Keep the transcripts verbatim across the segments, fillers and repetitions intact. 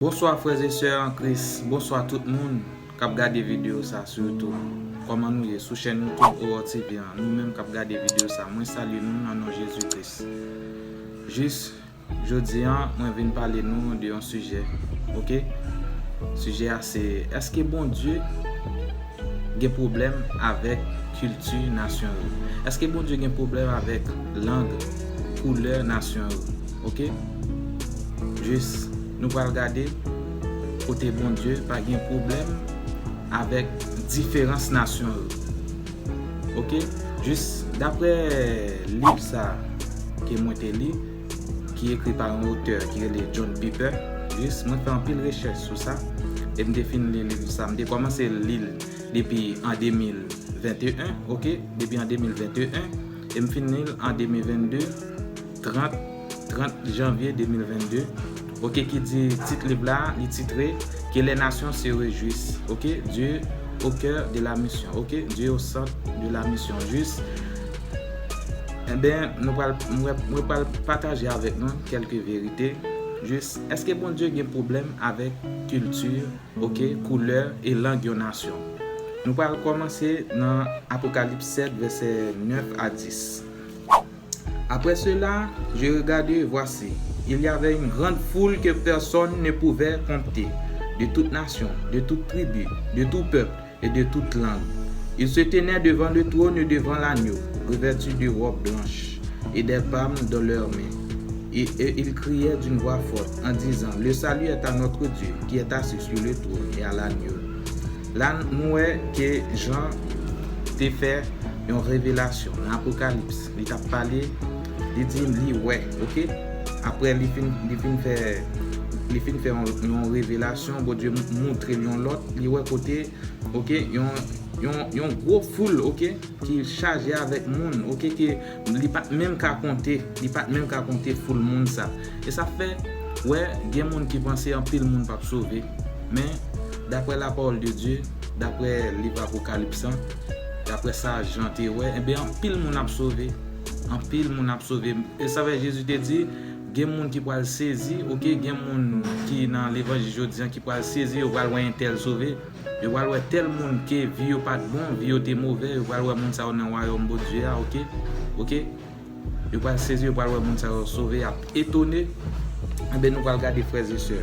Bonswa frè e sè an Kris, bonswa tout moun k ap gade videyo sa sou YouTube. Kòman nou ye? Sou chèn YouTube Aurore T V an, nou menm k ap gade videyo sa, mwen salye nou nan non Jezi Kris. Jis jodi an, mwen vin pale nou de yon sijè, oke? Sijè a se, èske Bondye gen pwoblèm avèk kilti nasyon yo? Èske Bondye gen pwoblèm avèk lang, koulè nasyon yo? Oke? Jis, nou pral gade kote Bondye pa gen pwoblèm avèk diferans nasyon yo. Oke? Jis, daprè liv sa ke mwen te li, ki ekri pa yon otè ki rele John Piper, jis, mwen fè anpil rechèch sou sa, e m te fin li liv sa. M te kòmanse li l depi an de mil venteyen, oke? Depi an de mil venteyen, e m fin li l an de mil vennde, trant, trant janvye de mil vennde, oke, ki di, tit liv la, li titre Que les nations se réjouissent, oke? Dieu au cœur de la mission, oke? Dieu au centre de la mission. Jis, enben, nou pral, mwen, mwen pral pataje avèk nou kèlke verite. Jis, èske Bondye gen pwoblèm avèk kilti, oke, koulè e lang yon nasyon? Nou pral kòmanse nan Apokalips sèt, vèsè nèf a dis. Après cela, je regardai, et voici, il y avait une grande foule que personne ne pouvait compter, de toute nation, de toute tribu, de tout peuple et de toute langue. Ils se tenaient devant le trône et devant l'agneau, revêtus de robes blanches et des palmes dans leurs mains. Et, et ils criaient d'une voix forte en disant, le salut est à notre Dieu qui est assis sur le trône et à l'agneau. La, nou wè ke Jan te fè yon revelasyon nan Apokalips. Li t ap pale, li di li wè, oke? Apre li fin, li fin fè, li fin fè yon, yon revelasyon, Bondye m-, moutre l yon lòt, li wè kote, oke, yon, yon, yon gwo foul, oke, ki chaje avèk moun, oke, ke li pa t menm ka konte, li pa t menm ka konte foul moun sa. E sa fè, wè, gen moun ki panse anpil moun p ap sove, men, daprè lapawòl de Dye, daprè liv Apokalips lan, daprè sa Jan te wè, enben, anpil moun ap sove, anpil moun ap sove. E sa fè Jezi te di, gen moun ki pral sezi, oke, gen moun ki nan levanjil jodi an ki pral sezi, yo pral wè entèl sove, yo pral wè tèl moun ke vi yo pa t bon, vi yo te movè, yo pral wè moun sa yo nan wayòm Bondye a, oke? Oke? Yo pral sezi, yo pral wè moun sa yo sove, y ap etone. Enben, nou pral gade frè e sè.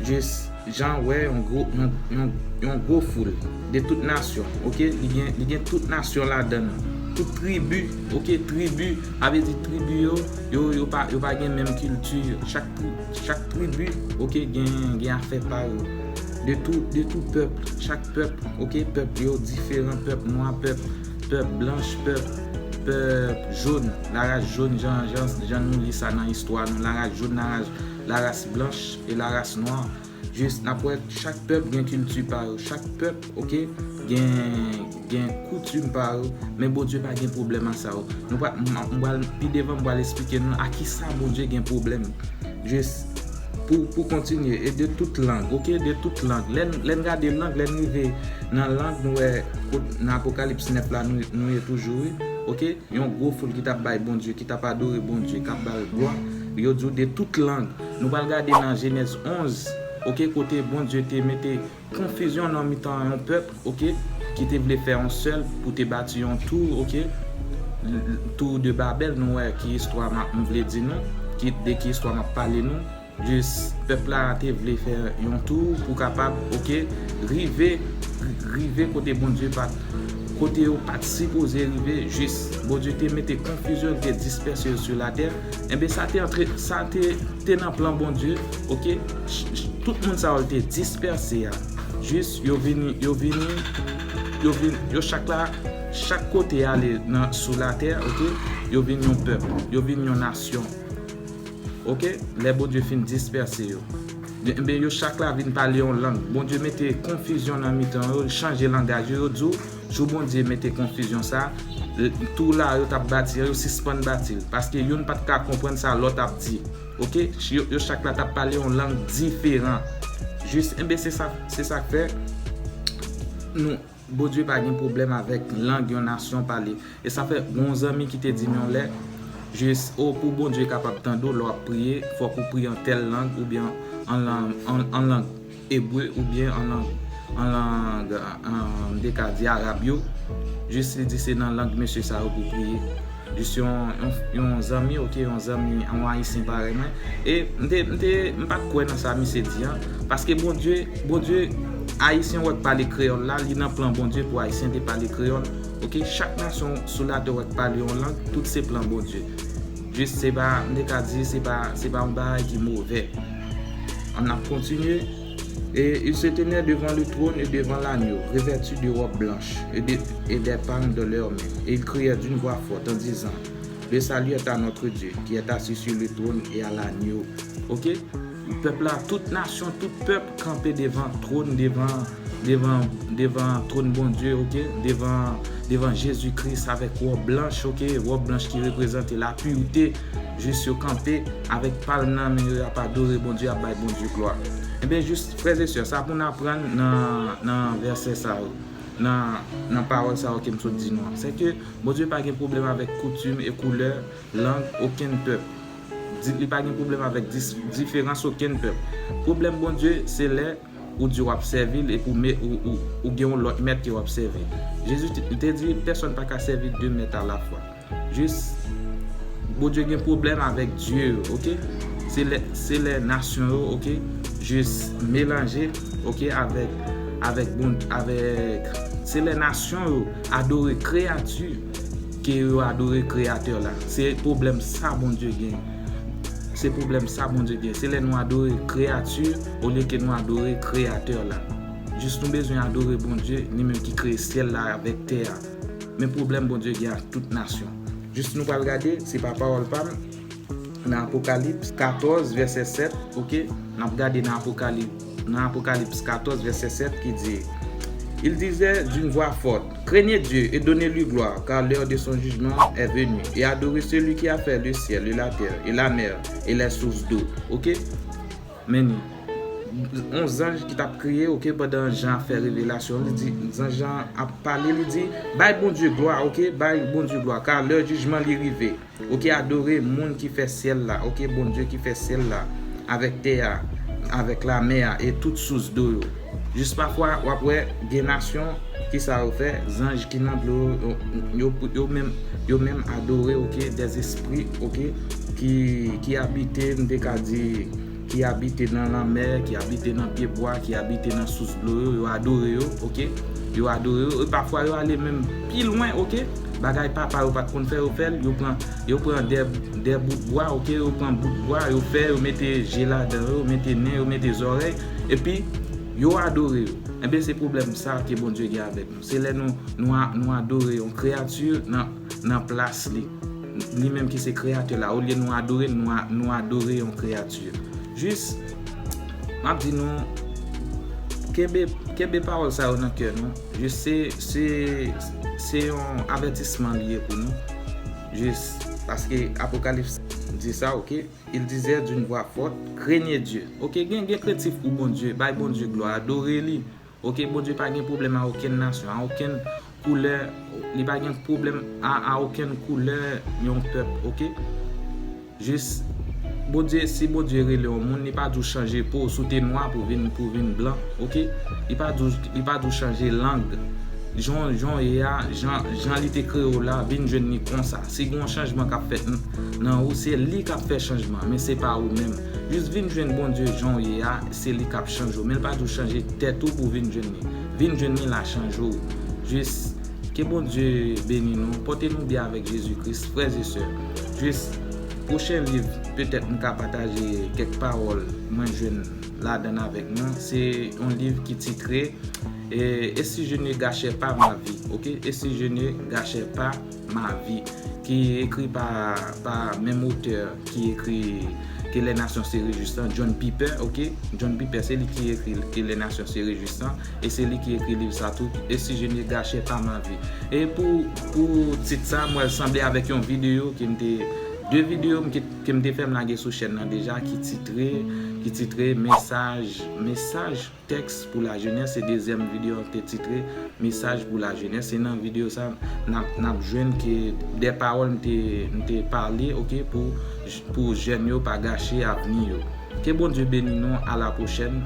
Jis, Jan wè yon gwo, yon, yon, yon gwo foul de tout nasyon, oke? Li gen, li gen tout nasyon ladan l. Tout tribi, oke? Tribi, sa vle di tribi yo, yo, yo pa, yo pa gen menm kilti. Chak tri-, chak tribi, oke, gen, gen afè pa yo. De tout, de tout pèp, chak pèp, oke? Pèp yo diferan, pèp nwa, pèp, pèp blanch, pèp, pèp jòn, laras jòn, jan, jan, jan nou li sa nan istwa nou, laras jòn, laras, laras blanch e laras nwa. Jis n ap wè chak pèp gen kilti pa yo, chak pèp, oke, gen, gen koutim pa yo, men Bondye pa gen pwoblèm a sa yo. Nou pa, m, m pral, pi devan, m pral esplike nou a ki sa Bondye gen pwoblèm. Jis pou, pou kontinye, e de tout lang, oke, de tout lang. Lè n, lè n gade lang, lè n rive nan lang, nou wè kot, nan Apokalips nèf la, nou, nou ye toujou, wi, oke? Yon gwo foul ki t ap bay Bondye, ki t ap adore Bondye, k ap ba l glwa. Yo di w de tout lang. Nou pral gade nan Jenèz onz, oke, kote Bondye te mete konfizyon nan mitan yon pèp, oke, ki te vle fè yon sèl pou te bati yon tou, oke, l-, l-, tou de Babèl, nou wè ki istwa m ap, m vle di nou, ki, de ki istwa m ap pale nou. Jis pèp la te vle fè yon tou pou kapab, oke, rive, rive kote Bondye pa t, kote yo pa t sipoze rive, jis Bondye te mete konfizyon, li te dispèse yo sou latè. Enben, sa te antre, sa te, te nan plan Bondye, oke? Ch-, ch-, tout moun sa yo te dispèse a. Jis yo vini, yo vini, yo vin, yo chak la, chak kote ale nan, sou latè, oke? Yo vin yon pèp, yo vin yon nasyon. Oke? Lè Bondye fin dispèse yo. Enben, yo chak la vin pale yon lang. Bondye mete konfizyon nan mitan yo, chanje langaj yo, yo di w, jou Bondye mete konfizyon sa, l-, tou la yo t ap bati an, yo sispann bati l. Paske youn pa t ka konprann sa lòt ap di. Oke? Yo, yo chak la t ap pale yon lang diferan. Jis, enben, se sa, se sa k fè nou, Bondye pa gen pwoblèm avèk lang yon nasyon pale. E sa fè, gen yon zanmi ki te di m yon lè, Jis, o, pou Bondye kapab tande w lè w ap priye, fòk ou priye an tèl lang oubyen an lang, an, an lang ebre oubyen an lang, an lang, an, m te ka di arab yo. Jis li di se nan lang mesye sa yo pou priye. Jis yon, yon, yon zanmi, oke, yon zanmi, yon ayisyen parèy mwen. E m te, m te, m pa t kwè nan sa misye di an. Paske Bondye, Bondye, ayisyen wè k pale kreyòl la, li nan plan Bondye pou ayisyen te pale kreyòl. Oke, chak nasyon sou latè wè k pale yon lang, tout se plan Bondye. Jis se pa, m te ka di, se pa, se pa yon bagay ki move. Ann ap kontinye. Et il se tenait devant le trône et devant l'agneau, revêtu de robes blanches et, de, et des palmes dans leurs mains. Et ils crièrent d'une voix forte en disant, le salut est à notre Dieu, qui est assis sur le trône et à l'agneau. Oke? Pèp la, tout nasyon, tout pèp kanpe devan twòn, devan, devan, devan twòn Bondye, oke? Devan, devan Jezi Kris avèk wòb blanch, oke? Wòb blanch ki reprezante lapirite, jis yo kanpe avèk palm nan men yo, y ap adore Bondye, y ap bay Bondye glwa. Ebyen, jis, frè e sè, sa pou n aprann nan, nan vèsè sa yo, nan, nan pawòl sa yo ke m sot di nou an. Se ke Bondye pa gen pwoblèm avèk koutim e koulè, lang okenn pèp. Di, li pa gen pwoblèm avèk dis, diferans okenn pèp. Pwoblèm Bondye, se lè ou di w ap sèvi l epi ou, ou, ou, ou gen yon lòt mèt ke w ap sèvi. Jezi te, te di, pèsonn pa ka sèvi de mèt alafwa. Jis, Bondye gen pwoblèm avèk dye yo, oke? Se lè, se lè nasyon yo, oke? Jis melanje, oke, avèk, avèk Bond, avèk, se lè nasyon yo adore kreyati ke yo adore Kreyatè la. Se pwoblèm sa Bondye gen. Se pwoblèm sa Bondye gen. Se lè nou adore kreyati olye ke nou adore Kreyatè la. Jis nou bezwen adore Bondye, li menm ki kreye syèl la avèk tè a. Men pwoblèm Bondye gen ak tout nasyon. Jis nou pral gade, se pa pawòl pa m, nan Apokalips katòz, vèsè sèt, oke? N ap gade nan Apokalips, nan Apokalips katòz, vèsè sèt, ki di, il disait d'une voix forte, craignez Dieu et donnez-lui gloire, car l'heure de son jugement est venue, et adorez celui qui a fait le ciel et la terre et la mer et les sources d'eau. Oke? Men ni yon zanj ki t ap kriye, oke, pandan Jan ap fè revelasyon, li di, zanj Jan ap pale, li di, bay Bondye glwa, oke, bay Bondye glwa, ka lè jijman li rive. Oke, adore moun ki fè syèl la, oke, Bondye ki fè syèl la, avèk tè a, avèk lamè a, e tout sous do yo. Jis pafwa, w ap wè, gen nasyon, ki sa yo fè, zanj ki nan dlo yo, yo, yo, yo menm, yo menm adore, oke, dèzespri, oke, ki, ki abite, m te ka di, ki abite nan lanmè, ki abite nan pyebwa, ki abite nan sous dlo yo, yo adore yo, oke? Yo adore yo, e pafwa yo ale menm pi lwen, oke? Bagay papa yo pa t konn fè, yo fè l, yo pran, yo pran de, de bout bwa, oke? Yo pran bout bwa, yo fè, yo mete je ladan yo, yo mete nen, yo mete zòrèy, epi yo adore yo. Enben, se pwoblèm sa ke Bondye gen avèk nou. Se lè nou, nou, a, nou adore yon kreyati nan, nan plas li. Li menm ki se kreyatè la. Olye nou adore l, nou, a, nou adore yon kreyati. Jis, m ap di nou, kenbe, kenbe pawòl sa yo nan kè nou. Jis, se, se, se yon avètisman li ye pou nou. Jis, paske Apokalips di sa, oke? Il disait d'une voix forte, craignez Dieu. Oke, gen, gen krentif pou Bondye, bay Bondye glwa, adore li. Oke, Bondye pa gen pwoblèm a okenn nasyon, a okenn koulè, li pa gen pwoblèm a, a okenn koulè yon pèp, oke? Jis, Bondye, si Bondye rele yon moun, li pa di w chanje po, si w te nwa pou vin, pou vin blan, oke? Li pa di w, li pa di w chanje lang. Jan, jan w ye a, jan, jan li te kreye w la, vin jwenn li konsa. Si gen yon chanjman k ap fèt n-, nan ou, se li k ap fè chanjman, men se pa ou menm. Jis vin jwenn Bondye jan w ye a, se li k ap chanje w. Men l pa di w chanje tèt ou pou w vin jwenn li. Vin jwenn li, l a chanje w. Jis ke Bondye beni nou, pòte nou byen avèk Jezi Kris, frè e sè. Jis pwochen liv, petèt m ka pataje kèk pawòl mwen jwenn ladan avèk nou. Se yon liv ki titre E, Et si je ne gâchais pas ma vie, oke? Et si je ne gâchais pas ma vie, ki ekri pa, pa menm otè ki ekri Que les nations se réjouissent, John Piper, oke? John Piper, se li ki ekri Que les nations se réjouissent, e se li ki ekri liv sa tou, Et si je ne gâchais pas ma vie. E pou, pou tit sa, mwen sanble avèk yon videyo ke m te De videyo m ki, ke m te fè m lage sou chèn nan deja ki titre, ki titre mesaj, mesaj tèks pou lajenès, se dezyèm videyo an ki te titre mesaj pou lajenès. Se nan videyo sa n ap, n ap jwenn ke de pawòl m te, m te pale, oke, pou, pou jèn yo pa gache avni yo. Ke Bondye beni nou, a la pwochèn.